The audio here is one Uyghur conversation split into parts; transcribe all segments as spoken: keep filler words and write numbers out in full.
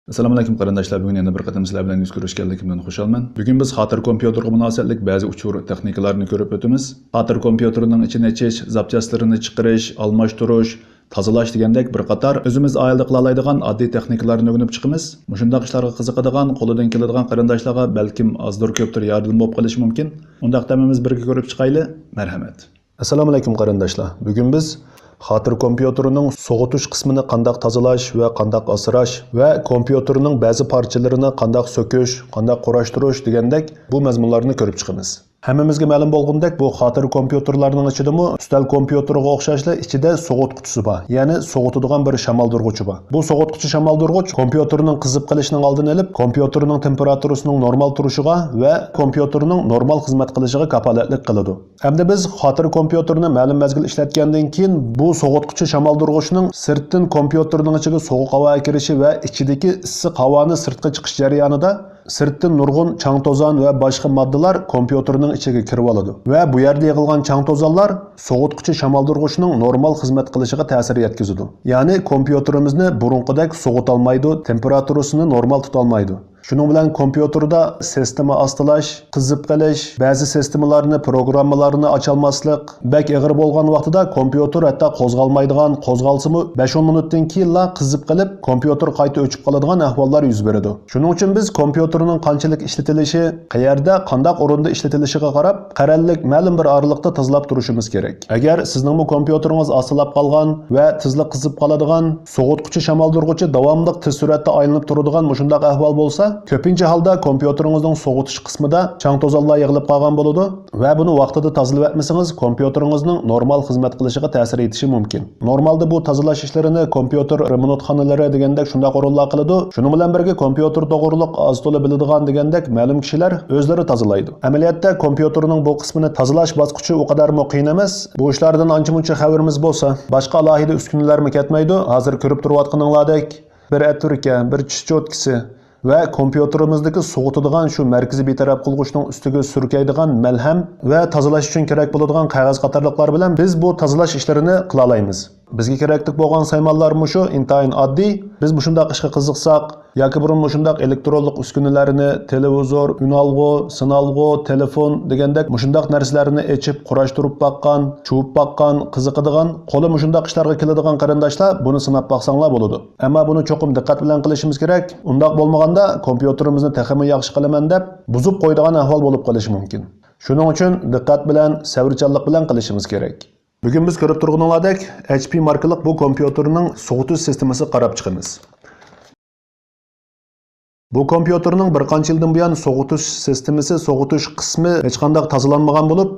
ئەسسالامۇ ئەلەيكۇم قېرىنداشلار، بۈگۈن يەنە بىر قېتىم سىلەر بىلەن يۈز كۆرۈشكەنلىكىمدىن خۇشالمەن. بۈگۈن بىز خاتىرە كومپيۇتېرغا مۇناسىۋەتلىك بەزى ئۇچۇر تېخنىكىلارنى كۆرۈپ ئۆتىمىز. خاتىرە كومپيۇتېرنىڭ ئىچىنى ئېچىش، زاپچاسلىرىنى چىقىرىش، ئالماشتۇرۇش، تازىلاش دېگەندەك بىر قاتار ئۆزىمىز ئائىلىدە قىلالايدىغان ئاددىي تېخنىكىلارنى ئۆگىنىپ چىقىمىز. مۇشۇنداق ئىشلارغا قىزىقىدىغان، قولىدىن كېلىدىغان قېرىنداشلارغا بەلكىم ئازدۇر كۆپتۇر ياردىمى بولۇپ قېلىشى مۇمكىن. ئۇنداقتا ھەممىمىز بىرگە كۆرۈپ چىقايلى. مەرھەمەت. ئەسسالامۇ ئەلەيكۇم قېرىنداشلار. بۈگۈن بىز خاتىرە كومپيۇتېرىنىڭ سوغۇتۇش قىسمىنى قانداق تازىلاش ۋە قانداق ئاسراش ۋە كومپيۇتېرنىڭ بەزى پارچىلىرىنى قانداق سۆكۈش، قانداق قۇراشتۇرۇش دېگەندەك بۇ مەزمۇنلارنى كۆرۈپ چىقىمىز. ھەممىمىزگە مەلۇم بولغىنىدەك، بۇ خاتىرە كومپيۇتېرلارنىڭ ئىچىدىمۇ ئۈستەل كومپيۇتېرىغا ئوخشاشلا ئىچىدە سوغۇتقۇچىسى بار، يەنى سوغۇتىدىغان بىر شامالدۇرغۇچى بار. بۇ سوغۇتقۇچى شامالدۇرغۇچ كومپيۇتېرنىڭ قىزىپ قېلىشىنىڭ ئالدىنى ئېلىپ، كومپيۇتېرنىڭ تېمپېراتۇرىسىنىڭ نورمال تۇرۇشىغا ۋە كومپيۇتېرنىڭ نورمال خىزمەت قىلىشىغا كاپالەتلىك قىلىدۇ. ئەمدى بىز خاتىرە كومپيۇتېرنى مەلۇم مەزگىل ئىشلەتكەندىن كېيىن، بۇ سوغۇتقۇچى شامالدۇرغۇچنىڭ سىرتتىن كومپيۇتېرنىڭ ئىچىگە سوغۇق ھاۋا كىرىشى ۋە ئىچىدىكى ئىسسىق ھاۋانى سىرتقا چىقىش جەريانىدا سىرتتىن نۇرغۇن چاڭ-توزان ۋە باشقا ماددىلار كومپيۇتېرنىڭ ئىچىگە كىرىۋالىدۇ ۋە بۇ يەردە يىغىلغان چاڭ-توزانلار سوغۇتقۇچى شامالدۇرغۇچنىڭ نورمال خىزمەت قىلىشىغا تەسىر يەتكۈزىدۇ. يەنى كومپيۇتېرىمىزنى بۇرۇنقىدەك سوغۇتالمايدۇ، تېمپېراتۇرىسىنى نورمال تۇتالمايدۇ. شۇنىڭ بىلەن كومپيۇتېردا سىستېما ئاستىلاش، قىزىپ قېلىش، بەزى سىستېمىلارنى، پروگراممىلارنى ئاچالماسلىق، بەك ئېغىر بولغان ۋاقتىدا كومپيۇتېر ھەتتا قوزغالمايدىغان، قوزغالسىمۇ بەش-ئون مىنۇتتىن كېيىنلا قىزىپ قېلىپ، كومپيۇتېر قايتا ئۆچۈپ قالىدىغان ئەھۋاللار يۈز بېرىدۇ. شۇنىڭ ئۈچۈن بىز كومپيۇتېرنىڭ قانچىلىك ئىشلىتىلىشى، قەيەردە، قانداق ئورۇندا ئىشلىتىلىشىغا قاراپ، قەرەللىك مەلۇم بىر ئارىلىقتا تازىلاپ تۇرۇشىمىز كېرەك. ئەگەر سىزنىڭمۇ كومپيۇتېرىڭىز ئاستىلاپ قالغان ۋە تېزلا قىزىپ قالىدىغان، سوغۇتقۇچى شامالدۇرغۇچى داۋاملىق تېز سۈرئەتتە ئايلىنىپ تۇرىدىغان مۇشۇنداق ئەھۋال بولسا، كۆپىنچە ھالدا كومپيۇتېرىڭىزنىڭ سوغۇتۇش قىسمىدا چاڭ-توزانلار يىغىلىپ قالغان بولىدۇ ۋە بۇنى ۋاقتىدا تازىلىۋەتمىسىڭىز، كومپيۇتېرىڭىزنىڭ نورمال خىزمەت قىلىشىغا تەسىر يېتىشى مۇمكىن. نورمالدا بۇ تازىلاش ئىشلىرىنى كومپيۇتېر رېمونتخانىلىرى دېگەندەك شۇنداق ئورۇنلار قىلىدۇ. شۇنىڭ بىلەن بىرگە، كومپيۇتېر توغرۇلۇق ئاز-تولا بىلىدىغان دېگەندەك مەلۇم كىشىلەر ئۆزلىرى تازىلايدۇ. ئەمەلىيەتتە، كومپيۇتېرنىڭ بۇ قىسمىنى تازىلاش باسقۇچى ئۇ قەدەرمۇ قىيىن ئەمەس. بۇ ئىشلاردىن ئانچە-مۇنچە خەۋىرىمىز بولسا، باشقا ئالاھىدە ئۈسكۈنىلەرمۇ كەتمەيدۇ. ھازىر كۆرۈپ تۇرۇۋاتقىنىڭلاردەك، بىر ئەتۋىركە، بىر چىش چوتكىسى ۋە كومپيۇتېرىمىزدىكى سوغۇتىدىغان شۇ مەركىزىي بىتەرەپ قىلغۇچنىڭ ئۈستىگە سۈركەيدىغان مەلھەم ۋە تازىلاش ئۈچۈن كېرەك بولىدىغان قەغەز قاتارلىقلار بىلەن بىز بۇ تازىلاش ئىشلىرىنى قىلالايمىز. بىزگە كېرەكلىك بولغان سايمانلار مۇشۇ، ئىنتايىن ئاددىي. بىز مۇشۇنداق ئىشقا قىزىقساق ياكى بۇرۇن مۇشۇنداق ئېلېكترونلۇق ئۈسكۈنىلەرنى، تېلېۋىزور، ئۈنئالغۇ، سىنئالغۇ، تېلېفون دېگەندەك مۇشۇنداق نەرسىلەرنى ئېچىپ، قۇراشتۇرۇپ باققان، چۇۋۇپ باققان، قىزىقىدىغان، قولى مۇشۇنداق ئىشلارغا كېلىدىغان قېرىنداشلار بۇنى سىناپ باقساڭلار بولىدۇ. ئەمما بۇنى چوقۇم دىققەت بىلەن قىلىشىمىز كېرەك. ئۇنداق بولمىغاندا كومپيۇتېرىمىزنى تېخىمۇ ياخشى قىلىمەن دەپ بۇزۇپ قويىدىغان ئەھۋال بولۇپ قېلىشى مۇمكىن. شۇنىڭ ئۈچۈن دىققەت بىلەن، سەۋرچانلىق بىلەن قىلىشىمىز كېرەك. بۈگۈن بىز كۆرۈپ تۇرغىنىڭلاردەك، ئەيچ پى ماركىلىق بۇ كومپيۇتېرنىڭ سوغۇتۇش سىستېمىسىغا قاراپ چىقىمىز. بۇ كومپيۇتېرنىڭ بىر قانچە يىلدىن بۇيان سوغۇتۇش سىستېمىسى، سوغۇتۇش قىسمى ھېچقانداق تازىلانمىغان بولۇپ،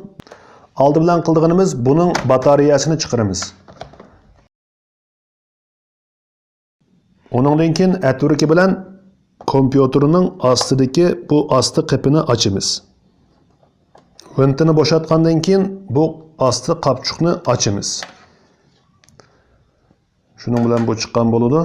ئالدى بىلەن قىلىدىغىنىمىز بۇنىڭ باتارېيەسىنى چىقىرىمىز. ئۇنىڭدىن كېيىن ئەتۋىركى بىلەن كومپيۇتېرنىڭ ئاستىدىكى بۇ ئاستى قېپىنى ئاچىمىز. ۋىنتىنى بوشاتقاندىن كېيىن بۇ ئاستى قاپچۇقنى ئاچىمىز. شۇنىڭ بىلەن بۇ چىققان بولىدۇ.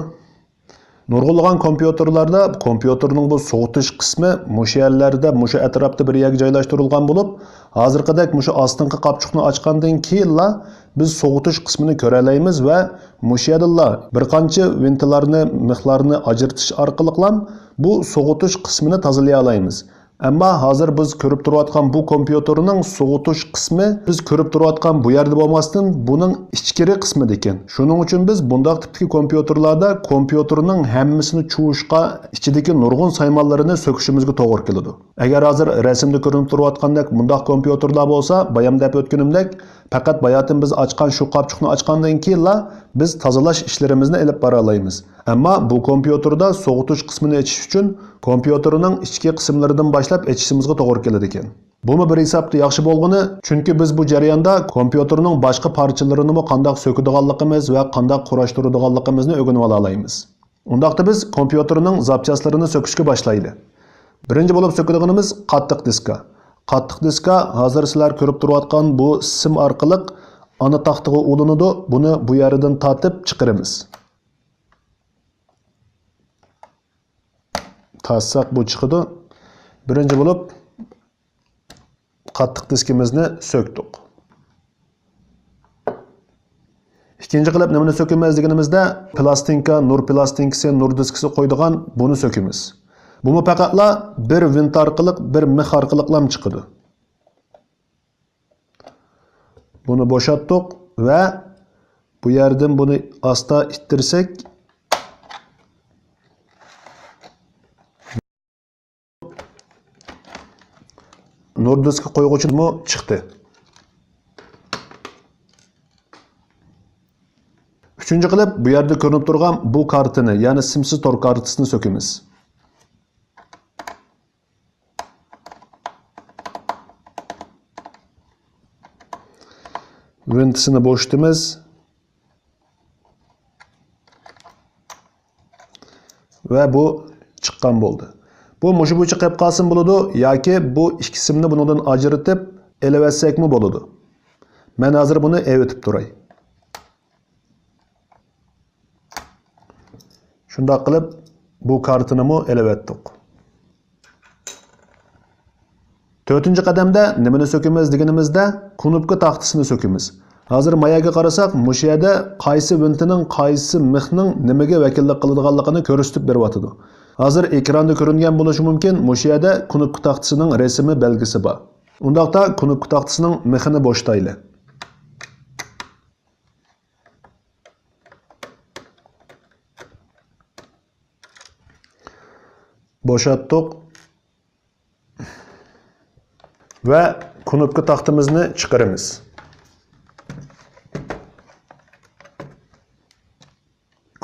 نۇرغۇنلىغان كومپيۇتېرلاردا كومپيۇتېرنىڭ بۇ سوغۇتۇش قىسمى مۇشۇ يەرلەردە، مۇشۇ ئەتراپتا بىر يەرگە جايلاشتۇرۇلغان بولۇپ، ھازىرقىدەك مۇشۇ ئاستىنقى قاپچۇقنى ئاچقاندىن كېيىنلا بىز سوغۇتۇش قىسمىنى كۆرەلەيمىز ۋە مۇشۇ يەردىنلا بىر قانچە ۋىنتىلارنى، مىخلارنى ئاجرىتىش ئارقىلىقلام بۇ سوغۇتۇش قىسمىنى تازىلىيالايمىز. ئەمما ھازىر بىز كۆرۈپ تۇرۇۋاتقان بۇ كومپيۇتېرنىڭ سوغۇتۇش قىسمى بىز كۆرۈپ تۇرۇۋاتقان بۇ يەردە بولماستىن، بۇنىڭ ئىچكىرى قىسمىدا ئىكەن. شۇنىڭ ئۈچۈن بىز بۇنداق تىپتىكى كومپيۇتېرلاردا كومپيۇتېرنىڭ ھەممىسىنى چۇۋۇشقا، ئىچىدىكى نۇرغۇن سايمانلىرىنى سۆكۈشىمىزگە توغرا كېلىدۇ. ئەگەر ھازىر رەسىمدە كۆرۈنۈپ تۇرۇۋاتقاندەك مۇنداق كومپيۇتېرلار بولسا، بايام دەپ ئۆتكىنىمدەك، پەقەت باياتىن بىز ئاچقان شۇ قاپچۇقنى ئاچقاندىن كېيىنلا بىز تازىلاش ئىشلىرىمىزنى ئېلىپ بارالايمىز. ئەمما بۇ كومپيۇتېردا سوغۇتۇش قىسمىنى ئېچىش ئۈچۈن كومپيۇتېرنىڭ ئىچكى قىسىملىرىدىن باشلاپ ئېچىشىمىزغا توغرا كېلىدىكەن. بۇمۇ بىر ھېسابتا ياخشى بولغىنى، چۈنكى بىز بۇ جەرياندا كومپيۇتېرنىڭ باشقا پارچىلىرىنىمۇ قانداق سۆكىدىغانلىقىمىز ۋە قانداق قۇراشتۇرىدىغانلىقىمىزنى ئۆگىنىۋالالايمىز. ئۇنداقتا بىز كومپيۇتېرنىڭ زاپچاسلىرىنى سۆكۈشكە باشلايلى. بىرىنچى بولۇپ سۆكىدىغىنىمىز قاتتىق دىسكا. قاتتىق دىسكا ھازىر سىلەر كۆرۈپ تۇرۇۋاتقان بۇ سىم ئارقىلىق ئانا تاختىغا ئۇلىنىدۇ. بۇنى بۇ يەردىن تارتىپ چىقىرىمىز. تارتساق بۇ چىقىدۇ. بىرىنچى بولۇپ قاتتىق دىسكىمىزنى سۆكتۇق. ئىككىنچى قىلىپ نېمىنى سۆكىمىز دېگىنىمىزدە، پىلاستىنكا، نۇر پىلاستىنكىسى، نۇر دىسكىسى قويىدىغان بۇنى سۆكىمىز. بۇمۇ پەقەتلا بىر ۋىنت ئارقىلىق، بىر مىخ ئارقىلىقلام چىقىدۇ. بۇنى بوشاتتۇق ۋە بۇ يەردىن بۇنى ئاستا ئىتتىرسەك، نۇر دىسكى قويغۇچىمۇ چىقتى. ئۈچىنچى قىلىپ، بۇ يەردە كۆرۈنۈپ تۇرغان بۇ كارتىنى، يەنى سىمسىز تور كارتىسىنى سۆكىمىز. ۋىنتىسىنى بوشىتىمىز. ۋە بۇ چىققان بولدى. بۇ مۇشۇ بويىچە قېلىپ قالسىمۇ بولىدۇ، ياكى بۇ ئىككى سىمنى بۇنىڭدىن ئاجرىتىپ ئېلىۋەتسەكمۇ بولىدۇ. مەن ھازىر بۇنى ئېۋىتىپ تۇراي. شۇنداق قىلىپ، بۇ كارتىنىمۇ ئېلىۋەتتۇق. تۆتىنچى قەدەمدە نېمىنى سۆكىمىز دېگىنىمىزدە، كۇنۇپكا تاختىسىنى سۆكىمىز. ھازىر ما يەرگە قارىساق، مۇشۇ يەردە قايسى ۋىنتىنىڭ قايسى مىخنىڭ نېمىگە ۋەكىللىك قىلىدىغانلىقىنى كۆرسىتىپ بېرىۋاتىدۇ. ھازىر ئېكراندا كۆرۈنگەن بولۇشى مۇمكىن، مۇشۇ يەردە كۇنۇپكا تاختىسىنىڭ رەسىمى بەلگىسى بار. ئۇنداقتا كۇنۇپكا تاختىسىنىڭ مىخىنى بوشىتايلى. بوشاتتۇق. ۋە كۇنۇپكا تاختىمىزنى چىقىرىمىز.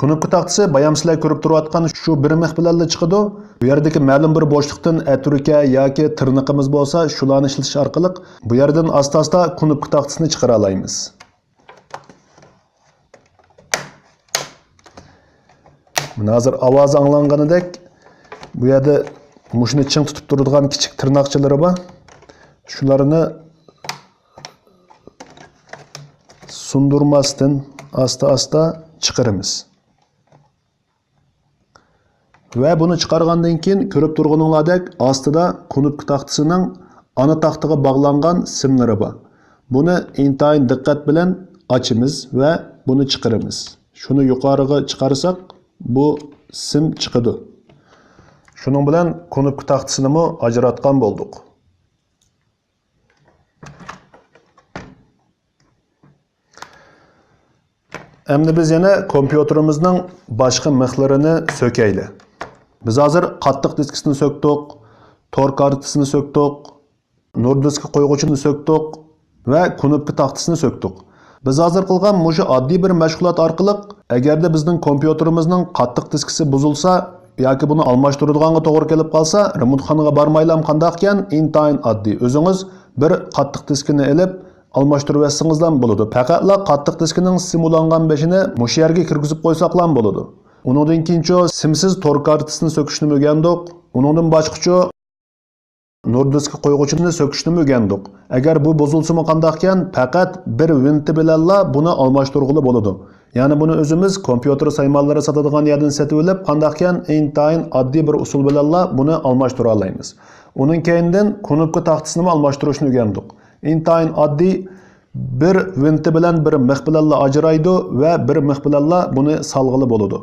كۇنۇپكا تاختىسى بايام سىلەر كۆرۈپ تۇرۇۋاتقان شۇ بىر مىخ بىلەنلا چىقىدۇ. بۇ يەردىكى مەلۇم بىر بوشلۇقتىن ئەتۈركە ياكى تىرنىقىمىز بولسا، شۇلارنى ئىشلىتىش ئارقىلىق بۇ يەردىن ئاستا-ئاستا كۇنۇپكا تاختىسىنى چىقىرالايمىز. مانا ھازىر ئاۋازى ئاڭلانغىنىدەك، بۇ يەردە مۇشۇنى چىڭ تۇتۇپ تۇرىدىغان كىچىك تىرناقچىلىرى بار. شۇلارنى سۇندۇرماستىن ئاستا-ئاستا چىقىرىمىز. ۋە بۇنى چىقارغاندىن كېيىن، كۆرۈپ تۇرغىنىڭلاردەك، ئاستىدا كۇنۇپكا تاختىسىنىڭ ئانا تاختىغا باغلانغان سىملىرى بار. بۇنى ئىنتايىن دىققەت بىلەن ئاچىمىز ۋە بۇنى چىقىرىمىز. شۇنى يۇقىرىغا چىقارساق، بۇ سىم چىقىدۇ. شۇنىڭ بىلەن كۇنۇپكا تاختىسىنىمۇ ئاجراتقان بولدۇق. ئەمدى بىز يەنە كومپيۇتېرىمىزنىڭ باشقا مىخلىرىنى سۆكەيلى. بىز ھازىر قاتتىق دىسكىسىنى سۆكتۇق، تور كارتىسىنى سۆكتۇق، نۇر دىسكى قويغۇچىنى سۆكتۇق ۋە كۇنۇپكا تاختىسىنى سۆكتۇق. بىز ھازىر قىلغان مۇشۇ ئاددىي بىر مەشغۇلات ئارقىلىق، ئەگەردە بىزنىڭ كومپيۇتېرىمىزنىڭ قاتتىق دىسكىسى بۇزۇلسا ياكى بۇنى ئالماشتۇرىدىغانغا توغرا كېلىپ قالسا، رېمونتخانىغا بارمايلام قانداقكەن؟ ئىنتايىن ئاددىي. ئۆزىڭىز بىر قاتتىق دىسكىنى ئېلىپ، ئالماشتۇرۇۋەتسىڭىزلا بولىدۇ. پەقەتلا قاتتىق دىسكىنىڭ سىم ئۇلانغان بېشىنى مۇشۇ يەرگە كىرگۈزۈپ قويساقلا بولىدۇ. ئۇنىڭدىن كېيىنچۇ سىمسىز تور كارتىسىنى سۆكۈشنىمۇ ئۆگەندۇق. ئۇنىڭدىن باشقىچۇ نۇر دىسكى قويغۇچىنى سۆكۈشنىمۇ ئۆگەندۇق. ئەگەر بۇ بۇزۇلسىمۇ قانداقكەن، پەقەت بىر ۋىنتى بىلەنلا بۇنى ئالماشتۇرغىلى بولىدۇ. يەنى بۇنى ئۆزىمىز كومپيۇتېر سايمانلىرى ساتىدىغان يەردىن سېتىۋېلىپ، قانداقكەن ئىنتايىن ئاددىي بىر ئۇسۇل بىلەنلا بۇنى ئالماشتۇرالايمىز. ئۇنىڭ كەينىدىن كۇنۇپكا تاختىسىنىمۇ ئالماشتۇرۇشنى ئۆگەندۇق. ئىنتايىن ئاددىي، بىر ۋىنتى بىلەن بىر مىخ بىلەنلا ئاجرايدۇ ۋە بىر مىخ بىلەنلا بۇنى سالغىلى بولىدۇ.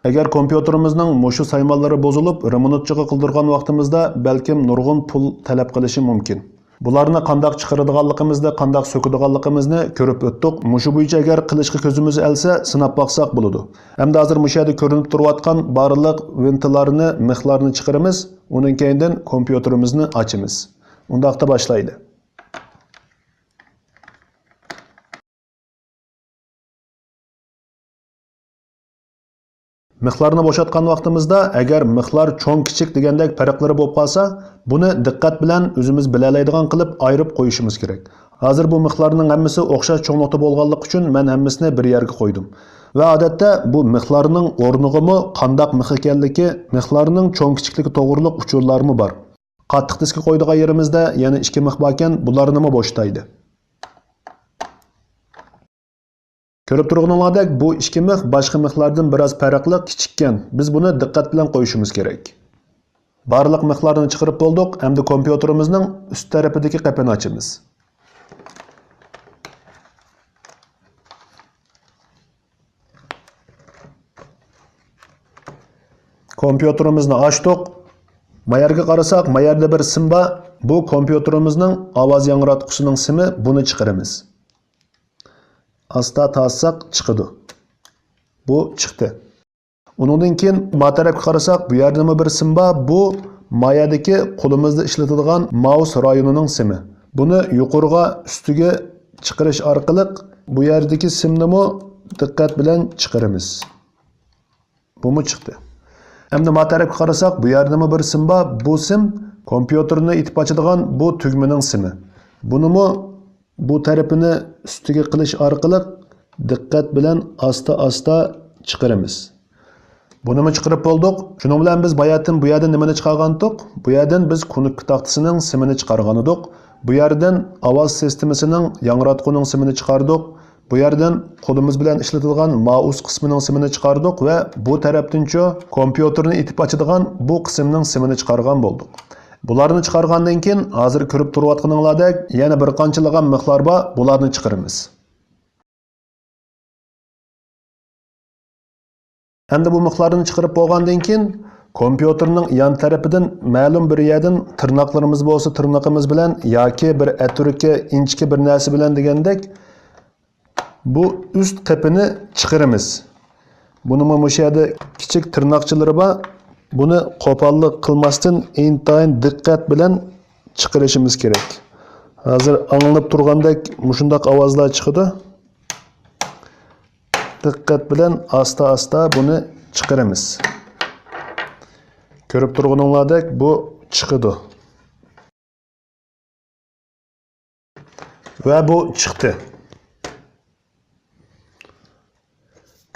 ئەگەر كومپيۇتېرىمىزنىڭ مۇشۇ سايمانلىرى بۇزۇلۇپ، رېمونتچىغا قىلدۇرغان ۋاقتىمىزدا بەلكىم نۇرغۇن پۇل تەلەپ قىلىشى مۇمكىن. بۇلارنى قانداق چىقىرىدىغانلىقىمىزنى، قانداق سۆكىدىغانلىقىمىزنى كۆرۈپ ئۆتتۇق. مۇشۇ بويىچە ئەگەر قىلىشقا كۆزىمىز ئەلسە، سىناپ باقساق بولىدۇ. ئەمدى ھازىر مۇشۇ يەردە كۆرۈنۈپ تۇرۇۋاتقان بارلىق ۋىنتىلارنى، مىخلارنى چىقىرىمىز. ئۇنىڭ كەينىدىن كومپيۇتېرىمىزنى ئاچىمىز. ئۇنداقتا باشلايلى. مىخلارنى بوشاتقان ۋاقتىمىزدا، ئەگەر مىخلار چوڭ، كىچىك دېگەندەك پەرقلىرى بولۇپ قالسا، بۇنى دىققەت بىلەن ئۆزىمىز بىلەلەيدىغان قىلىپ ئايرىپ قويۇشىمىز كېرەك. ھازىر بۇ مىخلارنىڭ ھەممىسى ئوخشاش چوڭلۇقتا بولغانلىقى ئۈچۈن، مەن ھەممىسىنى بىر يەرگە قويدۇم. ۋە ئادەتتە بۇ مىخلارنىڭ ئورنىغىمۇ، قانداق مىخ ئىكەنلىكى، مىخلارنىڭ چوڭ، كىچىكلىكى توغرۇلۇق ئۇچۇرلارمۇ بار. قاتتىق دىسكا قويىدىغان يېرىمىزدە يەنە ئىككى مىخ باركەن، بۇلارنىمۇ بوشىتايلى. كۆرۈپ تۇرغىنىڭلاردەك، بۇ ئىككى مىخ باشقا مىخلاردىن بىراز پەرقلىق، كىچىككەن. بىز بۇنى دىققەت بىلەن قويۇشىمىز كېرەك. بارلىق مىخلارنى چىقىرىپ بولدۇق، ئەمدى كومپيۇتېرىمىزنىڭ ئۈست تەرىپىدىكى قېپىنى ئاچىمىز. كومپيۇتېرىمىزنى ئاچتۇق. ما يەرگە قارىساق، ما يەردە بىر سىم بار. بۇ كومپيۇتېرىمىزنىڭ ئاۋاز ياڭراتقۇچىسىنىڭ سىمى، بۇنى چىقىرىمىز. ئاستا تارتساق چىقىدۇ. بۇ چىقتى. ئۇنىڭدىن كېيىن ما تەرەپكە قارىساق، بۇ يەردىمۇ بىر سىم بار. بۇ ما يەردىكى قولىمىزدا ئىشلىتىدىغان مائۇس رايونىنىڭ سىمى. بۇنى يۇقىرىغا، ئۈستىگە چىقىرىش ئارقىلىق بۇ يەردىكى سىمنىمۇ دىققەت بىلەن چىقىرىمىز. بۇمۇ چىقتى. ئەمدى ما تەرەپكە قارىساق، بۇ يەردىمۇ بىر سىم بار. بۇ سىم كومپيۇتېرنى ئېتىپ ئاچىدىغان بۇ تۈگمىنىڭ سىمى. بۇنىمۇ بۇ تەرىپىنى ئۈستىگە قىلىش ئارقىلىق دىققەت بىلەن ئاستا-ئاستا چىقىرىمىز. بۇنىمۇ چىقىرىپ بولدۇق. شۇنىڭ بىلەن بىز باياتىن بۇ يەردىن نېمىنى چىقارغانتۇق؟ بۇ يەردىن بىز كۇنۇپكا تاختىسىنىڭ سىمىنى چىقارغانىدۇق. بۇ يەردىن ئاۋاز سىستېمىسىنىڭ ياڭراتقۇنىڭ سىمىنى چىقاردۇق. بۇ يەردىن قولىمىز بىلەن ئىشلىتىدىغان مائۇس قىسمىنىڭ سىمىنى چىقاردۇق ۋە بۇ تەرەپتىنچۇ كومپيۇتېرنى ئېتىپ ئاچىدىغان بۇ قىسىمنىڭ سىمىنى چىقارغان بولدۇق. بۇلارنى چىقارغاندىن كېيىن، ھازىر كۆرۈپ تۇرۇۋاتقىنىڭلاردەك يەنە بىر قانچىلىغان مىخلار بار، بۇلارنى چىقىرىمىز. ئەمدى بۇ مىخلارنى چىقىرىپ بولغاندىن كېيىن، كومپيۇتېرنىڭ يان تەرىپىدىن مەلۇم بىر يەردىن تىرناقلىرىمىز بولسا، تىرنىقىمىز بىلەن ياكى بىر ئەتىركە، ئىنچىكە بىر نەرسە بىلەن دېگەندەك، بۇ ئۈست قېپىنى چىقىرىمىز. بۇنىمۇ مۇشۇ يەردە كىچىك تىرناقچىلىرى بار. بۇنى قوپاللىق قىلماستىن، ئىنتايىن دىققەت بىلەن چىقىرىشىمىز كېرەك. ھازىر ئاڭلىنىپ تۇرغاندەك مۇشۇنداق ئاۋازلار چىقىدۇ. دىققەت بىلەن ئاستا-ئاستا بۇنى چىقىرىمىز. كۆرۈپ تۇرغىنىڭلاردەك بۇ چىقىدۇ. ۋە بۇ چىقتى.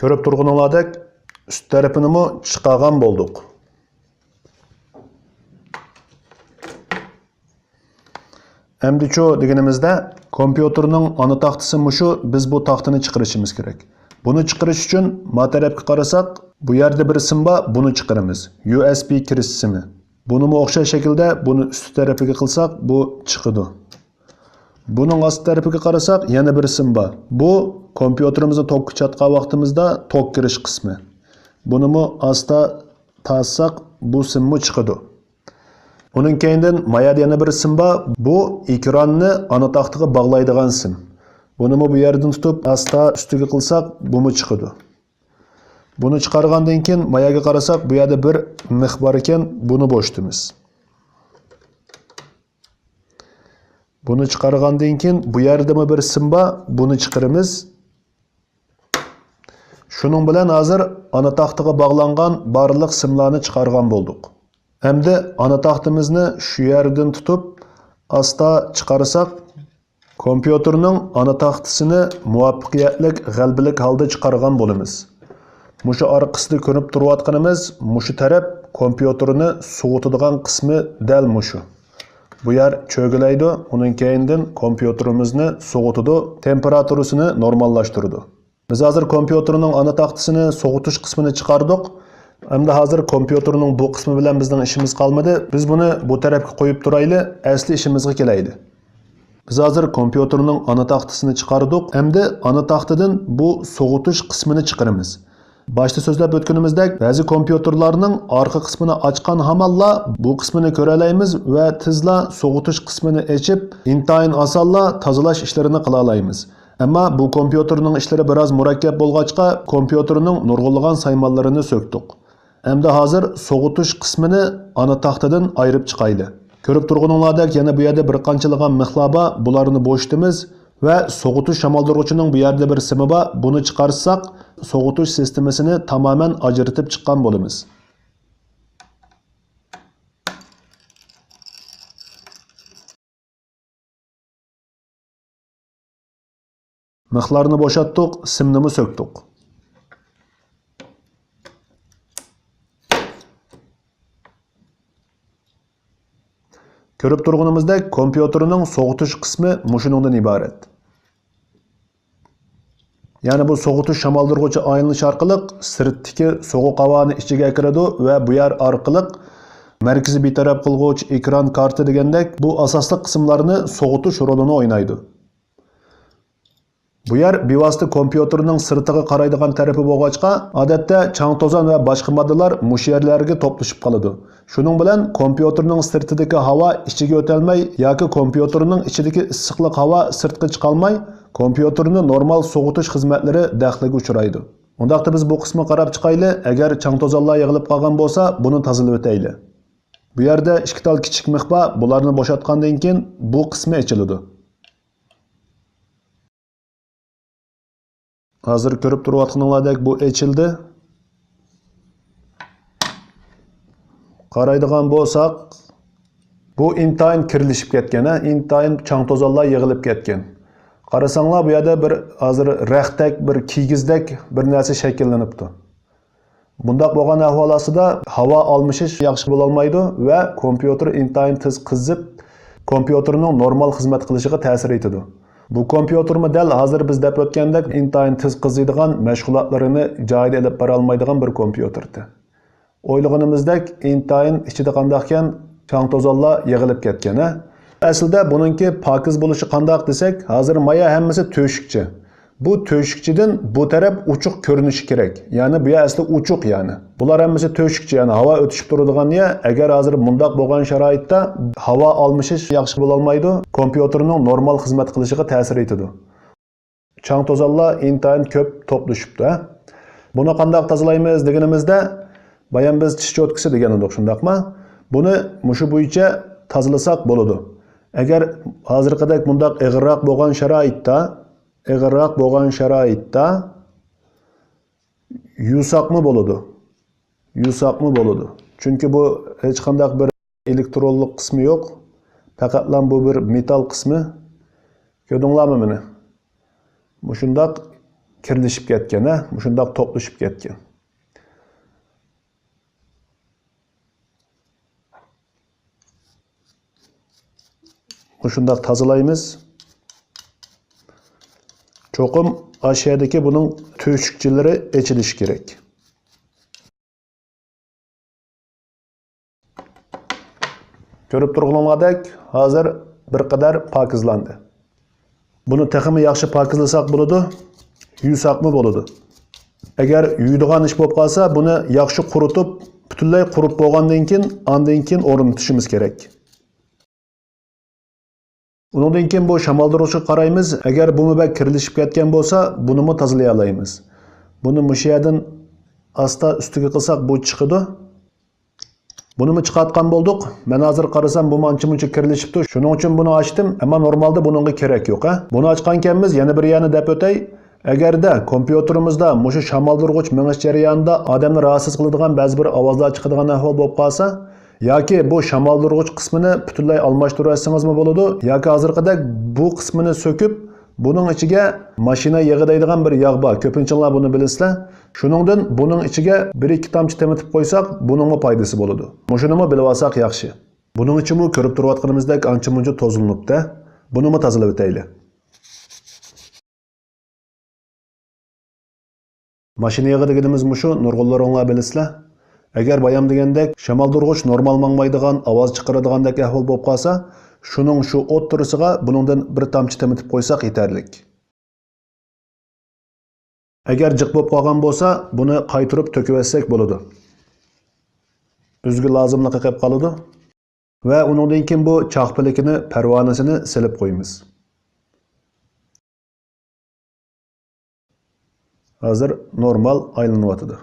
كۆرۈپ تۇرغىنىڭلاردەك ئۈست تەرىپىنىمۇ چىقارغان بولدۇق. ئەمدىچۇ دېگىنىمىزدە، كومپيۇتېرنىڭ ئانا تاختىسى مۇشۇ، بىز بۇ تاختىنى چىقىرىشىمىز كېرەك. بۇنى چىقىرىش ئۈچۈن ما تەرەپكە قارىساق، بۇ يەردە بىر سىم بار، بۇنى چىقىرىمىز. يۇ ئېس بى كىرىش سىمى. بۇنىمۇ ئوخشاش شەكىلدە بۇنى ئۈستى تەرىپىگە قىلساق، بۇ چىقىدۇ. بۇنىڭ ئاستى تەرىپىگە قارىساق، يەنە بىر سىم بار. بۇ كومپيۇتېرىمىزنى توكقا چاتقان ۋاقتىمىزدا توك كىرىش قىسمى. بۇنىمۇ ئاستا تارتساق، بۇ سىممۇ چىقىدۇ. ئۇنىڭ كەينىدىن ما يەردە يەنە بىر سىم بار. بۇ ئېكراننى ئانا تاختىغا باغلايدىغان سىم. بۇنىمۇ بۇ يەردىن تۇتۇپ، ئاستا ئۈستىگە قىلساق، بۇمۇ چىقىدۇ. بۇنى چىقارغاندىن كېيىن، ما يەرگە قارىساق، بۇ يەردە بىر مىخ بار ئىكەن، بۇنى بوشىتىمىز. بۇنى چىقارغاندىن كېيىن، بۇ يەردىمۇ بىر سىم بار، بۇنى چىقىرىمىز. شۇنىڭ بىلەن ھازىر ئانا تاختىغا باغلانغان بارلىق سىملارنى چىقارغان بولدۇق. ئەمدى ئانا تاختىمىزنى شۇ يەردىن تۇتۇپ، ئاستا چىقارساق، كومپيۇتېرنىڭ ئانا تاختىسىنى مۇۋەپپەقىيەتلىك، غەلىبىلىك ھالدا چىقارغان بولىمىز. مۇشۇ ئارقىسىدا كۆرۈپ تۇرۇۋاتقىنىمىز، مۇشۇ تەرەپ كومپيۇتېرنى سوغۇتىدىغان قىسمى دەل مۇشۇ. بۇ يەر چۆگىلەيدۇ، ئۇنىڭ كەينىدىن كومپيۇتېرىمىزنى سوغۇتىدۇ، تېمپېراتۇرىسىنى نورماللاشتۇرىدۇ. بىز ھازىر كومپيۇتېرنىڭ ئانا تاختىسىنى سوغۇتۇش قىسمىنى چىقاردۇق. ئەمدى ھازىر كومپيۇتېرنىڭ بۇ قىسمى بىلەن بىزنىڭ ئىشىمىز قالمىدى. بىز بۇنى بۇ تەرەپكە قويۇپ تۇرايلى، ئەسلى ئىشىمىزغا كېلەيلى. بىز ھازىر كومپيۇتېرنىڭ ئانا تاختىسىنى چىقاردۇق. ئەمدى ئانا تاختىدىن بۇ سوغۇتۇش قىسمىنى چىقىرىمىز. باشتا سۆزلەپ ئۆتكىنىمىزدەك، بەزى كومپيۇتېرلارنىڭ ئارقا قىسمىنى ئاچقان ھامانلا بۇ قىسمىنى كۆرەلەيمىز ۋە تېزلا سوغۇتۇش قىسمىنى ئېچىپ، ئىنتايىن ئاسانلا تازىلاش ئىشلىرىنى قىلالايمىز. ئەمما بۇ كومپيۇتېرنىڭ ئىشلىرى بىراز مۇرەككەپ بولغاچقا، كومپيۇتېرنىڭ نۇرغۇنلىغان سايمانلىرىنى سۆكتۇق. ئەمدى ھازىر سوغۇتۇش قىسمىنى ئانا تاختىدىن ئايرىپ چىقايلى. كۆرۈپ تۇرغىنىڭلاردەك يەنە بۇ يەردە بىر قانچىلىغان مىخلار بار، بۇلارنى بوشىتىمىز ۋە سوغۇتۇش شامالدۇرغۇچىنىڭ بۇ يەردە بىر سىمى بار، بۇنى چىقارساق، سوغۇتۇش سىستېمىسىنى تامامەن ئاجرىتىپ چىققان بولىمىز. مىخلارنى بوشاتتۇق، سىمنىمۇ سۆكتۇق. كۆرۈپ تۇرغىنىمىزدەك، كومپيۇتېرنىڭ سوغۇتۇش قىسمى مۇشۇنىڭدىن ئىبارەت. يەنى بۇ سوغۇتۇش شامالدۇرغۇچى ئايلىنىش ئارقىلىق سىرتتىكى سوغۇق ھاۋانى ئىچىگە ئەكىرىدۇ ۋە بۇ يەر ئارقىلىق مەركىزىي بىتەرەپ قىلغۇچ، ئېكران كارتا دېگەندەك بۇ ئاساسلىق قىسىملارنى سوغۇتۇش رولىنى ئوينايدۇ. بۇ يەر بىۋاسىتە كومپيۇتېرنىڭ سىرتىغا قارايدىغان تەرىپى بولغاچقا، ئادەتتە چاڭ-توزان ۋە باشقا ماددىلار مۇشۇ يەرلەرگە توپلىشىپ قالىدۇ. شۇنىڭ بىلەن كومپيۇتېرنىڭ سىرتىدىكى ھاۋا ئىچىگە ئۆتەلمەي ياكى كومپيۇتېرنىڭ ئىچىدىكى ئىسسىقلىق ھاۋا سىرتقا چىقالماي، كومپيۇتېرنى نورمال سوغۇتۇش خىزمەتلىرى دەخلىگە ئۇچرايدۇ. ئۇنداقتا بىز بۇ قىسمىغا قاراپ چىقايلى، ئەگەر چاڭ-توزانلار يىغىلىپ قالغان بولسا، بۇنى تازىلىۋېتەيلى. بۇ يەردە ئىككى تال كىچىك مىخ بار، بۇلارنى بوشاتقاندىن كېيىن بۇ قىسمى ئېچىلىدۇ. ھازىر كۆرۈپ تۇرۇۋاتقىنىڭلاردەك بۇ ئېچىلدى. قارايدىغان بولساق، بۇ ئىنتايىن كىرلىشىپ كەتكەن، ھە، ئىنتايىن چاڭ-توزانلار يىغىلىپ كەتكەن. قارىساڭلار، بۇ يەردە بىر ھازىر رەختتەك، بىر كىگىزدەك بىر نەرسە شەكىللىنىپتۇ. بۇنداق بولغان ئەھۋال ئاستىدا ھاۋا ئالمىشىش ياخشى بولالمايدۇ ۋە كومپيۇتېر ئىنتايىن تېز قىزىپ، كومپيۇتېرنىڭ نورمال خىزمەت قىلىشىغا تەسىر يېتىدۇ. بۇ كومپيۇتېرمۇ دەل ھازىر بىز دەپ ئۆتكەندەك ئىنتايىن تېز قىزىيدىغان، مەشغۇلاتلىرىنى جايىدا ئېلىپ بارالمايدىغان بىر كومپيۇتېردى. ئويلىغىنىمىزدەك ئىنتايىن ئىچىدە قانداقكەن، چاڭ-توزانلار يىغىلىپ كەتكەن، ھە؟ ئەسلىدە بۇنىڭكى پاكىز بولۇشى قانداق دېسەك، ھازىر مايا ھەممىسى تۆشۈكچە. بۇ تۆشۈكچىدىن بۇ تەرەپ ئوچۇق كۆرۈنۈشى كېرەك. يەنى بۇ يەر ئەسلى ئوچۇق يەنى. بۇلار ھەممىسى تۆشۈكچە، يەنى ھاۋا ئۆتۈشۈپ تۇرىدىغان يەر. ئەگەر ھازىر مۇنداق بولغان شارائىتتا ھاۋا ئالمىشىش ياخشى بولالمايدۇ، كومپيۇتېرنىڭ نورمال خىزمەت قىلىشىغا تەسىر يېتىدۇ. چاڭ-توزانلار ئىنتايىن كۆپ توپلىشىپتۇ، ھە؟ بۇنى قانداق تازىلايمىز دېگىنىمىزدە، بايام بىز چىش چوتكىسى دېگەن ئىدۇق، شۇنداقمۇ؟ بۇنى مۇشۇ بويىچە تازىلىساق بولىدۇ. ئەگەر ھازىرقىدەك بۇنداق ئېغىرراق بولغان شارائىتتا، ئېغىرراق بولغان شارائىتتا يۇساقمۇ بولىدۇ. يۇساقمۇ بولىدۇ. چۈنكى بۇ ھېچقانداق بىر ئېلېكترونلۇق قىسمى يوق. پەقەتلا بۇ بىر مېتال قىسمى. كۆردۈڭلارمۇ مېنى؟ مۇشۇنداق كىرلىشىپ كەتكەن، ھە؟ مۇشۇنداق توپلىشىپ كەتكەن. مۇشۇنداق تازىلايمىز. چوقۇم ئاشۇ يەردىكى بۇنىڭ تۆشۈكچىلىرى ئېچىلىشى كېرەك. كۆرۈپ تۇرغىنىڭلاردەك، ھازىر بىر قەدەر پاكىزلاندى. بۇنى تېخىمۇ ياخشى پاكىزلىساق بولىدۇ، يۇيساقمۇ بولىدۇ. ئەگەر يۇيىدىغان ئىش بولۇپ قالسا، بۇنى ياخشى قۇرۇتۇپ، پۈتۈنلەي قۇرۇپ بولغاندىن كېيىن، ئاندىن كېيىن ئورنىتىشىمىز كېرەك. ئۇنىڭدىن كېيىن بۇ شامالدۇرغۇچقا قارايمىز. ئەگەر بۇمۇ بەك كىرلىشىپ كەتكەن بولسا، بۇنىمۇ تازىلىيالايمىز. بۇنى مۇشۇ يەردىن ئاستا ئۈستىگە قىلساق، بۇ چىقىدۇ. بۇنىمۇ چىقارتقان بولدۇق. مەن ھازىر قارىسام، بۇمۇ ئانچە-مۇنچە كىرلىشىپتۇ. شۇنىڭ ئۈچۈن بۇنى ئاچتىم. ئەمما نورمالدا بۇنىڭغا كېرەك يوق، ھە؟ بۇنى ئاچقانكەنمىز، يەنە بىر يەرنى دەپ ئۆتەي. ئەگەردە كومپيۇتېرىمىزدا مۇشۇ شامالدۇرغۇچ مېڭىش جەريانىدا ئادەمنى راھەتسىز قىلىدىغان بەزى بىر ئاۋازلار چىقىدىغان ئەھۋال بولۇپ قالسا، ياكى بۇ شامالدۇرغۇچ قىسمىنى پۈتۈنلەي ئالماشتۇرۇۋەتسىڭىزمۇ بولىدۇ، ياكى ھازىرقىدەك بۇ قىسمىنى سۆكۈپ، بۇنىڭ ئىچىگە ماشىنا يېغى دەيدىغان بىر ياغ بار، كۆپىنچىڭلار بۇنى بىلىسىلەر. شۇنىڭدىن بۇنىڭ ئىچىگە بىر-ئىككى تامچە تېمىتىپ قويساق، بۇنىڭمۇ پايدىسى بولىدۇ. مۇشۇنىمۇ بىلىۋالساق ياخشى. بۇنىڭ ئىچىمۇ كۆرۈپ تۇرۇۋاتقىنىمىزدەك ئانچە-مۇنچە توزۇلۇنۇپتۇ. بۇنىمۇ تازىلىۋېتەيلى. ماشىنا يېغى دېگىنىمىز مۇشۇ، نۇرغۇنلىرىڭلار بىلىسىلەر. ئەگەر بايام دېگەندەك شامالدۇرغۇچ نورمال ماڭمايدىغان، ئاۋاز چىقىرىدىغاندەك ئەھۋال بولۇپ قالسا، شۇنىڭ شۇ ئوتتۇرىسىغا بۇنىڭدىن بىر تامچە تېمىتىپ قويساق يېتەرلىك. ئەگەر جىق بولۇپ قالغان بولسا، بۇنى قايتۇرۇپ تۆكۈۋەتسەك بولىدۇ. ئۆزىگە لازىملىقى قېلىپ قالىدۇ. ۋە ئۇنىڭدىن كېيىن بۇ چاقپىلىكىنى، پەرۋانىسىنى سېلىپ قويىمىز. ھازىر نورمال ئايلىنىۋاتىدۇ.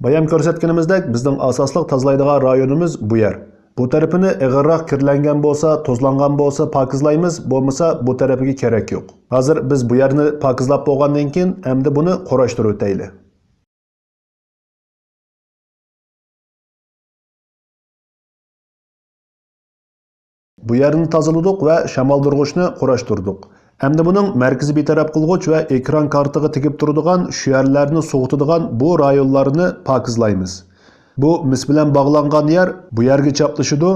بايام كۆرسەتكىنىمىزدەك، بىزنىڭ ئاساسلىق تازىلايدىغان رايونىمىز بۇ يەر. بۇ تەرىپىنى ئېغىرراق كىرلەنگەن بولسا، توزلانغان بولسا پاكىزلايمىز، بولمىسا بۇ تەرىپىگە كېرەك يوق. ھازىر بىز بۇ يەرنى پاكىزلاپ بولغاندىن كېيىن، ئەمدى بۇنى قۇراشتۇرۇۋېتەيلى. بۇ يەرنى تازىلىدۇق ۋە شامالدۇرغۇچنى قۇراشتۇردۇق. ئەمدى بۇنىڭ مەركىزىي بىتەرەپ قىلغۇچ ۋە ئېكران كارتىغا تېگىپ تۇرىدىغان شۇ يەرلەرنى سوغۇتىدىغان بۇ رايونلارنى پاكىزلايمىز. بۇ مىس بىلەن باغلانغان يەر بۇ يەرگە چاپلىشىدۇ،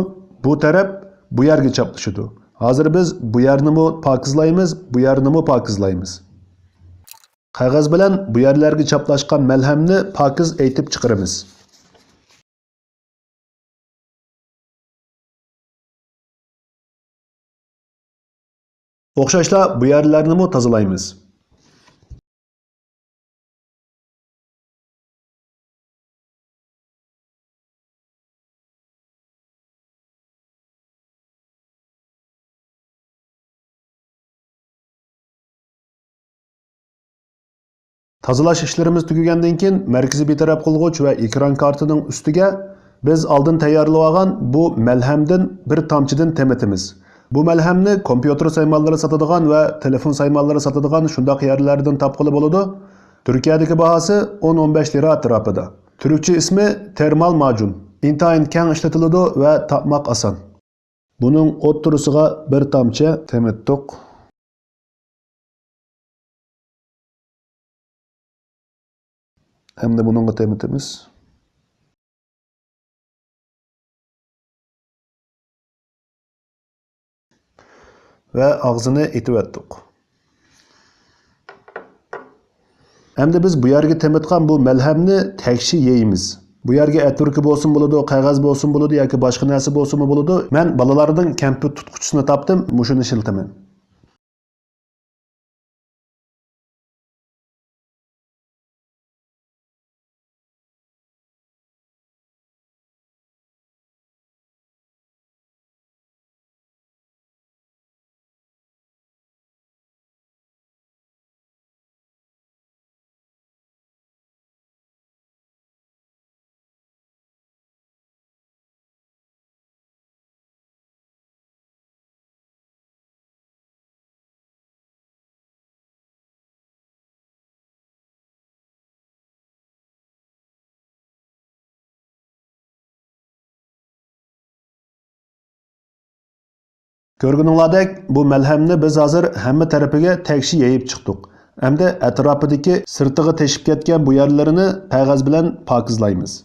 بۇ تەرەپ بۇ يەرگە چاپلىشىدۇ. ھازىر بىز بۇ يەرنىمۇ پاكىزلايمىز، بۇ يەرنىمۇ پاكىزلايمىز. قەغەز بىلەن بۇ يەرلەرگە چاپلاشقان مەلھەمنى پاكىز ئېيتىپ چىقىرىمىز. ئوخشاشلا بۇ يەرلەرنىمۇ تازىلايمىز. تازىلاش ئىشلىرىمىز تۈگىگەندىن كېيىن، مەركىزىي بىتەرەپ قىلغۇچ ۋە ئېكران كارتىنىڭ ئۈستىگە بىز ئالدىن تەييارلىۋالغان بۇ مەلھەمدىن بىر تامچىدىن تېمىتىمىز. بۇ مەلھەمنى كومپيۇتېر سايمانلىرى ساتىدىغان ۋە تېلېفون سايمانلىرى ساتىدىغان شۇنداق يەرلەردىن تاپقىلى بولىدۇ. تۈركىيەدىكى باھاسى ئون ئون بەش لىرا ئەتراپىدا. تۈركچە ئىسمى تېرمال ماجۇن. ئىنتايىن كەڭ ئىشلىتىلىدۇ ۋە تاپماق ئاسان. بۇنىڭ ئوتتۇرىسىغا بىر تامچە تېمىتتۇق. ھەمدە بۇنىڭغا تېمىتىمىز. ۋە ئاغزىنى ئېتىۋەتتۇق. ئەمدى بىز بۇ يەرگە تېمىتقان بۇ مەلھەمنى تەكشى يەيمىز. بۇ يەرگە ئەتىركە بولسىمۇ بولىدۇ، قەغەز بولسىمۇ بولىدۇ ياكى باشقا نەرسە بولسىمۇ بولىدۇ. مەن بالىلاردىن كەمپۈت تۇتقۇچىسىنى تاپتىم، مۇشۇنى ئىشلىتىمەن. كۆرگىنىڭلاردەك، بۇ مەلھەمنى بىز ھازىر ھەممە تەرىپىگە تەكشى يېيىپ چىقتۇق. ئەمدى ئەتراپىدىكى سىرتىغا تېشىپ كەتكەن بۇ يەرلىرىنى قەغەز بىلەن پاكىزلايمىز.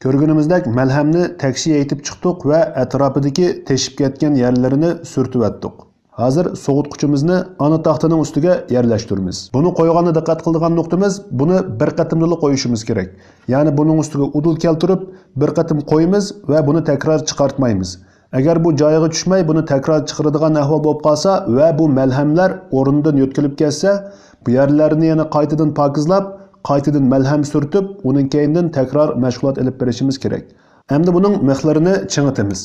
كۆرگىنىمىزدەك، مەلھەمنى تەكشى يەيتىپ چىقتۇق ۋە ئەتراپىدىكى تېشىپ كەتكەن يەرلىرىنى سۈرتۈۋەتتۇق. ھازىر سوغۇتقۇچىمىزنى ئانا تاختىنىڭ ئۈستىگە يەرلەشتۈرىمىز. بۇنى قويغاندا دىققەت قىلىدىغان نۇقتىمىز، بۇنى بىر قېتىمدىلا قويۇشىمىز كېرەك. يەنى بۇنىڭ ئۈستىگە ئۇدۇل كەلتۈرۈپ، بىر قېتىم قويىمىز ۋە بۇنى تەكرار چىقارتمايمىز. ئەگەر بۇ جايىغا چۈشمەي، بۇنى تەكرار چىقىرىدىغان ئەھۋال بولۇپ قالسا ۋە بۇ مەلھەملەر ئورنىدىن يۆتكىلىپ كەتسە، بۇ يەرلەرنى يەنە قايتىدىن پاكىزلاپ، قايتىدىن مەلھەم سۈرتۈپ، ئۇنىڭ كەينىدىن تەكرار مەشغۇلات ئېلىپ بېرىشىمىز كېرەك. ئەمدى بۇنىڭ مىخلىرىنى چىڭىتىمىز.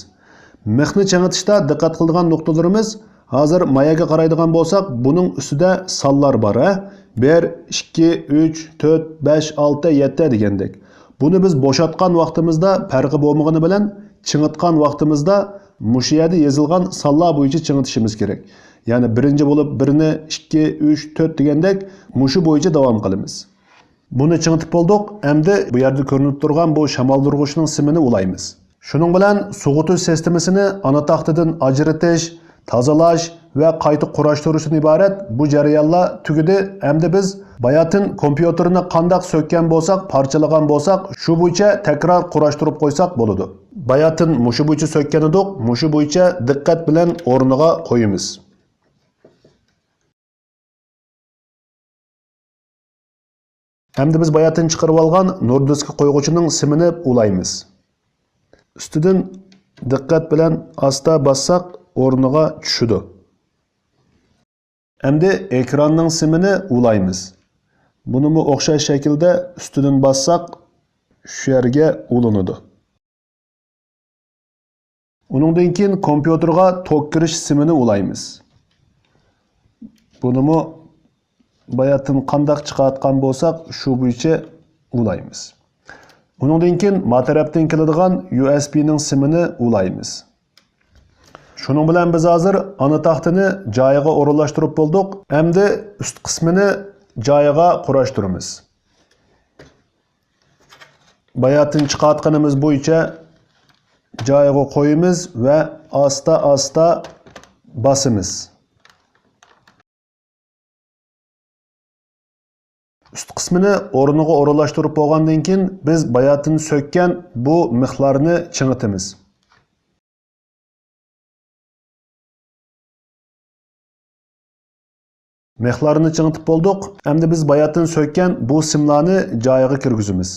مىخنى چىڭىتىشتا دىققەت قىلىدىغان نۇقتىلىرىمىز، ھازىر ماياگە قارايدىغان بولساق، بۇنىڭ ئۈستىدە سانلار بار، ھە؟ بىر، ئىككى، ئۈچ، تۆت، بەش، ئالتە، يەتتە دېگەندەك. بۇنى بىز بوشاتقان ۋاقتىمىزدا پەرقى بولمىغىنى بىلەن، چىڭىتقان ۋاقتىمىزدا مۇشۇ يەردە يېزىلغان سانلار بويىچە چىڭىتىشىمىز كېرەك. يەنى بىرىنچى بولۇپ بىرنى، ئىككى، ئۈچ، تۆت دېگەندەك مۇشۇ بويىچە داۋام قىلىمىز. بۇنى چىڭىتىپ بولدۇق. ئەمدى بۇ يەردە كۆرۈنۈپ تۇرغان بۇ شامالدۇرغۇچنىڭ سىمىنى ئۇلايمىز. شۇنىڭ بىلەن سوغۇتۇش سىستېمىسىنى ئانا تاختىدىن ئاجرىتىش، تازىلاش ۋە قايتا قۇراشتۇرۇشتىن ئىبارەت بۇ جەريانلار تۈگىدى. ئەمدى بىز باياتىن كومپيۇتېرنى قانداق سۆككەن بولساق، پارچىلىغان بولساق، شۇ بويىچە تەكرار قۇراشتۇرۇپ قويساق بولىدۇ. باياتىن مۇشۇ بويىچە سۆككەن ئىدۇق، مۇشۇ بويىچە دىققەت بىلەن ئورنىغا قويىمىز. ئەمدى بىز باياتىن چىقىرىۋالغان نۇر دىسكى قويغۇچىنىڭ سىمىنى ئۇلايمىز. ئۈستىدىن دىققەت بىلەن ئاستا باسساق، ئورنىغا چۈشىدۇ. ئەمدى ئېكراننىڭ سىمىنى ئۇلايمىز. بۇنىمۇ ئوخشاش شەكىلدە ئۈستىدىن باسساق، شۇ يەرگە ئۇلىنىدۇ. ئۇنىڭدىن كېيىن كومپيۇتېرغا توك كىرىش سىمىنى ئۇلايمىز. بۇنىمۇ باياتىن قانداق چىقارتقان بولساق، شۇ بويىچە ئۇلايمىز. ئۇنىڭدىن كېيىن ما تەرەپتىن كېلىدىغان يۇ ئېس بىنىڭ سىمىنى ئۇلايمىز. شۇنىڭ بىلەن بىز ھازىر ئانا تاختىنى جايىغا ئورۇنلاشتۇرۇپ بولدۇق. ئەمدى ئۈست قىسمىنى جايىغا قۇراشتۇرىمىز. باياتىن چىقارتقىنىمىز بويىچە جايىغا قويىمىز ۋە ئاستا-ئاستا باسىمىز. ئۈست قىسمىنى ئورنىغا ئورۇنلاشتۇرۇپ بولغاندىن كېيىن، بىز باياتىن سۆككەن بۇ مىخلارنى چىڭىتىمىز. مىخلارنى چىڭىتىپ بولدۇق. ئەمدى بىز باياتىن سۆككەن بۇ سىملارنى جايىغا كىرگۈزىمىز.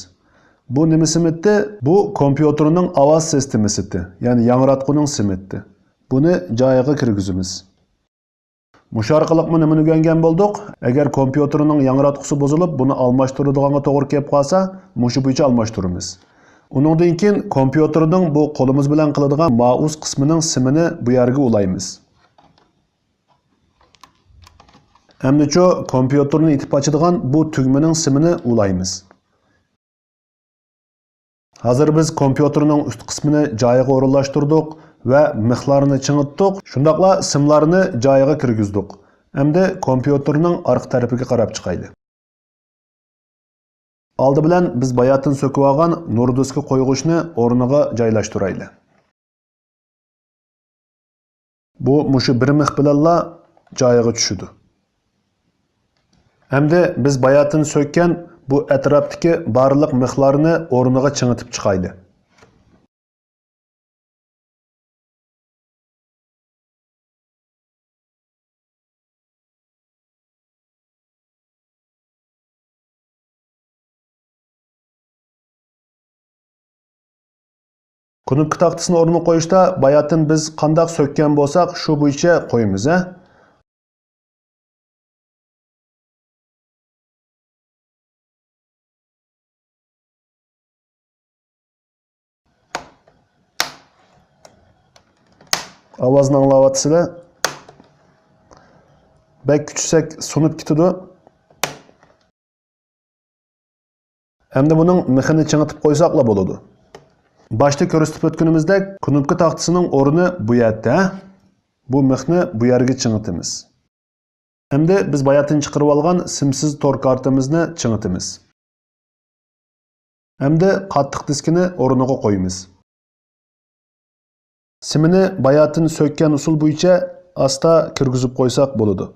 بۇ نېمە سىمىتى؟ بۇ كومپيۇتېرنىڭ ئاۋاز سىستېمىسى، يەنى ياڭراتقۇنىڭ سىمىتى. بۇنى جايىغا كىرگۈزىمىز. مۇشۇ ئارقىلىقمۇ نېمىنى ئۆگەنگەن بولدۇق؟ ئەگەر كومپيۇتېرنىڭ ياڭراتقۇسى بۇزۇلۇپ، بۇنى ئالماشتۇرىدىغانغا توغرا كېلىپ قالسا، مۇشۇ بويىچە ئالماشتۇرىمىز. ئۇنىڭدىن كېيىن كومپيۇتېرنىڭ بۇ قولىمىز بىلەن قىلىدىغان مائۇس قىسمىنىڭ سىمىنى بۇ يەرگە ئۇلايمىز. ئەمدىچۇ كومپيۇتېرنى ئېتىپ ئاچىدىغان بۇ تۈگمىنىڭ سىمىنى ئۇلايمىز. ھازىر بىز كومپيۇتېرنىڭ ئۈست قىسمىنى جايىغا ئورۇنلاشتۇردۇق ۋە مىخلارنى چىڭىتتۇق، شۇنداقلا سىملارنى جايىغا كىرگۈزدۇق. ئەمدى كومپيۇتېرنىڭ ئارقا تەرىپىگە قاراپ چىقايلى. ئالدى بىلەن بىز باياتىن سۆكۈۋالغان نۇردىسكا قويغۇچنى ئورنىغا جايلاشتۇرايلى. بۇ مۇشۇ بىر مىخ بىلەنلا جايىغا چۈشىدۇ. ئەمدى بىز باياتىن سۆككەن بۇ ئەتراپتىكى بارلىق مىخلارنى ئورنىغا چىڭىتىپ چىقايلى. كۇنۇپكا تاختىسىنى ئورنىغا قويۇشتا باياتىن بىز قانداق سۆككەن بولساق، شۇ بويىچە قويىمىز، ھە؟ ئاۋازنى ئاڭلاۋاتىسىلەر. بەك كۈچىسەك سۇنۇپ كېتىدۇ. ئەمدى بۇنىڭ مىخىنى چىڭىتىپ قويساقلا بولىدۇ. باشتا كۆرسىتىپ ئۆتكىنىمىزدەك، كۇنۇپكا تاختىسىنىڭ ئورنى بۇ يەردە. بۇ مىخنى بۇ يەرگە چىڭىتىمىز. ئەمدى بىز باياتىن چىقىرىۋالغان سىمسىز تور كارتىمىزنى چىڭىتىمىز. ئەمدى قاتتىق دىسكىنى ئورنىغا قويىمىز. سىمىنى باياتىن سۆككەن ئۇسۇل بويىچە ئاستا كىرگۈزۈپ قويساق بولىدۇ.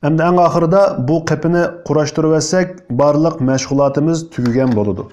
ئەمدى ئەڭ ئاخىرىدا بۇ قېپىنى قۇراشتۇرۇۋەتسەك، بارلىق مەشغۇلاتىمىز تۈگىگەن بولىدۇ.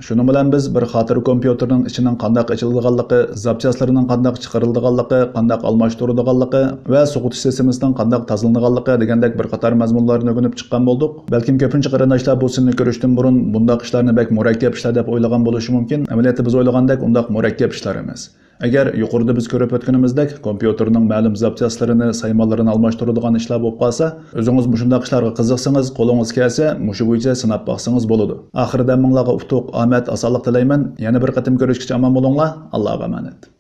شۇنىڭ بىلەن بىز بىر خاتىرە كومپيۇتېرنىڭ ئىچىنىڭ قانداق ئېچىلىدىغانلىقى، زاپچاسلىرىنىڭ قانداق چىقىرىلىدىغانلىقى، قانداق ئالماشتۇرۇلىدىغانلىقى ۋە سوغۇتۇش سىستېمىسىنىڭ قانداق تازىلىنىدىغانلىقى دېگەندەك بىر قاتار مەزمۇنلارنى ئۆگىنىپ چىققان بولدۇق. بەلكىم كۆپىنچە قېرىنداشلار بۇ سىننى كۆرۈشتىن بۇرۇن بۇنداق ئىشلارنى بەك مۇرەككەپ ئىشلار دەپ ئويلىغان بولۇشى مۇمكىن. ئەمەلىيەتتە بىز ئويلىغاندەك ئۇنداق مۇرەككەپ ئىشلار ئەمەس. ئەگەر يۇقىرىدا بىز كۆرۈپ ئۆتكىنىمىزدەك، كومپيۇتېرنىڭ مەلۇم زاپچاسلىرىنى، سايمانلىرىنى ئالماشتۇرىدىغان ئىشلار بولۇپ قالسا، ئۆزىڭىز مۇشۇنداق ئىشلارغا قىزىقسىڭىز، قولىڭىز كەلسە، مۇشۇ بويىچە سىناپ باقسىڭىز بولىدۇ. ئاخىرىدا ھەممىڭلارغا ئۇتۇق، ئامەت، ئاسانلىق تىلەيمەن. يەنە بىر قېتىم كۆرۈشكىچە ئامان بولۇڭلار. ئاللاغا ئامانەت.